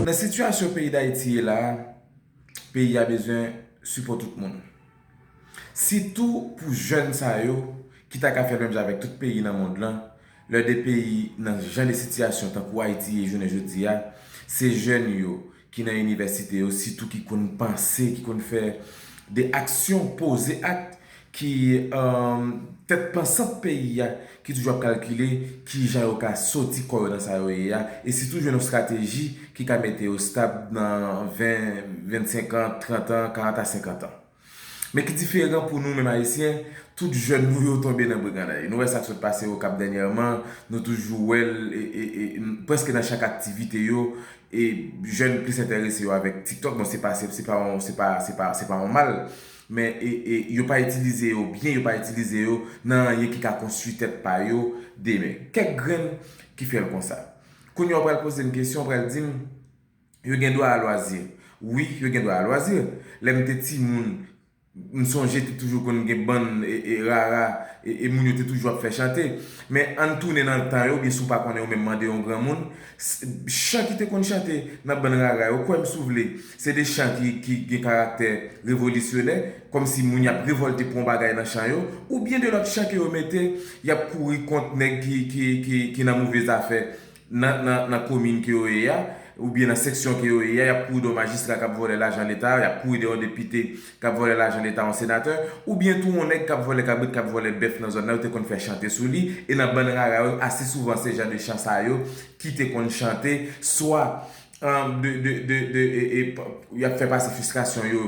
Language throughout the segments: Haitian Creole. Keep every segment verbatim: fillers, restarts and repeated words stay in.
Nan sitiyasyon peyi Dayiti ye la, peyi a bezwen sipò tout moun. Sitou pou jèn sa yo ki ta ka fè menm jan avèk tout peyi nan mond lan, lè de peyi nan jan de sitiyasyon tankou Ayiti ye jounen jodi a, se jèn yo ki nan inivèsite yo, sitou ki konn panse, ki konn fè de aksyon, poze ak, ki um, tèt pansant peyi a, ki toujou ap kalkile kijan yo ka soti kò yo nan sa yo ye a, e sitou jwenn yon estrateji ki ka mete yo stab nan ven, vennsenk an, trant an, karant a senkant an. Men ki diferan pou nou menm Ayisyen, tout jèn nou yo tonbe nan briganday. Nou wè sa k sot pase Okap dènyèman, nou toujou wè l e, e, e, prèske nan chak aktivite yo, e jèn plis enterese yo avèk TikTok. Bon, se pa, se, se pa, se pa, se pa, se pa yon mal, men e, e, yo pa itilize yo byen, yo pa itilize yo nan anyen ki ka konstwi tèt pa yo demen. Kèk grenn ki fè l konsa. Kounye a w pral poze m kesyon, w pral di m, yo gen dwa a lwazi. Wi, yo gen dwa a lwazi. Lè m te timoun, m sonje te toujou konn gen bann e, e, rara, e, e moun yo te toujou ap fè chante. Men ann tounen nan tan yo, oubyen si w pa konnen, ou menm mande yon granmoun, s- chan ki te konn chante nan bann rara yo, kwè m si w vle, se de chan ki, ki gen karaktè revolisyonè, kòmsi moun y ap revòlte pou yon bagay nan chan yo, oubyen de lòt chan ke yo mete, y ap kouri kont nèg ki, ki, ki, ki nan move zafè nan, nan, nan komin ke yo ye a, oubyen nan seksyon ke yo ye a, y ap kouri dèyè yon majistra k ap vòlè lajan leta, y ap kouri dèyè yon depite k ap vòlè lajan leta, yon senatè, oubyen tou yon nèg k ap vòlè kabrit, k ap vòlè bèf nan zòn nan, yo te konn fè chante sou li, e nan bann rara yo, ase souvan se jan de chan sa yo ki te konn chante, swa um, de, de, de, de, e, e, y ap fè pase fristrasyon yo,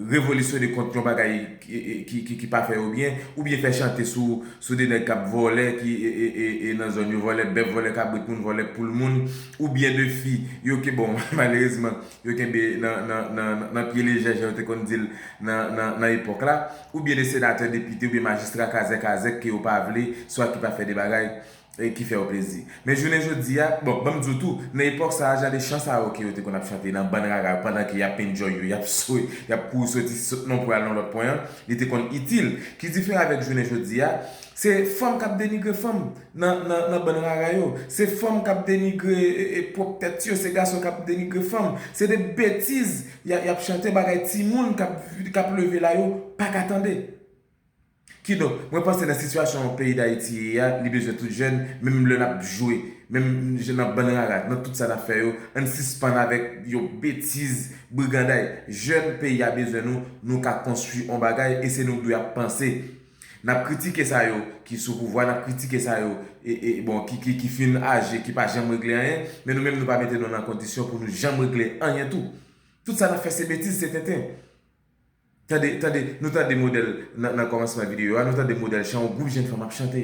revolisyone kont yon bagay ki, e, e, ki, ki, ki pa fè yo byen, oubyen fè chante sou, sou de nèg k ap vòlè, ki e, e, e, e nan zòn yo, vòlè bèf, vòlè kabrit moun, vòlè poul moun, oubyen de fi yo ke, bon, malerezman, yo kenbe nan, nan, nan, nan, nan pye lejè, jan yo te konn di l nan, nan, nan epòk la, oubyen de senatè, depite, oubyen majistra kazèkazèk ke yo pa vle, swa ki pa fè de bagay e ki fè yo plezi. Men jounen jodi a, bon, ban m di w tou, nan epòk sa a, jan de chan sa yo ke yo te konn ap chante nan bann rara yo, pandan ke y ap enjoy yo, y ap swe, y ap kouri soti sot nan yon pwen al nan lòt pwen an, li te konn itil. Ki diferan avèk jounen jodi a, se fanm k ap denigre fanm nan, nan, nan bann rara yo. Se fanm k ap denigre e, e, pwòp tèt yo, se gason k ap denigre fanm. Se de betiz y a- y ap chante, bagay timoun k ap, k ap leve la yo pa ka tande. Kidonk, mwen panse nan sitiyasyon peyi Dayiti ye a, li bezwen tout jèn, menm lè n ap jwe, menm j- nan bann rara, nan tout sa n ap fè yo, ann sispann avèk yo betiz, briganday. Jèn peyi a bezwen nou, nou ka konstwi on bagay e se nou k dwe ap panse. N ap kritike sa yo ki sou pouvwa, n ap kritike sa yo e, e, bon, ki, ki, ki fin aje, ki pa janm regle anyen, men nou menm nou pa mete nou nan kondisyon pou nou janm regle anyen tou. Tout sa n ap fè se betiz, se tenten. Tande, tande, nou tande modèl nan, nan kòmansman videyo a, nou tande modèl chan yon gwoup jèn fanm ap chante.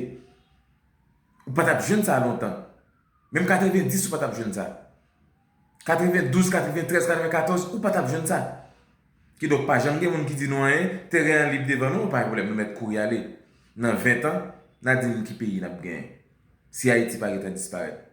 Ou pa t ap jwenn sa lontan. Menm katrevenndis ou pa t ap jwenn sa. Katrevendouz, katreventrèz, katrevenkatòz, ou pa t ap jwenn sa. Kidonk, pa janm gen moun ki di nou anyen, teren an lib devan nou, pa gen pwoblèm, nou mèt kouri ale. Nan ven tan, n a di m ki peyi n ap genyen. Si Ayiti pa gentan disparèt.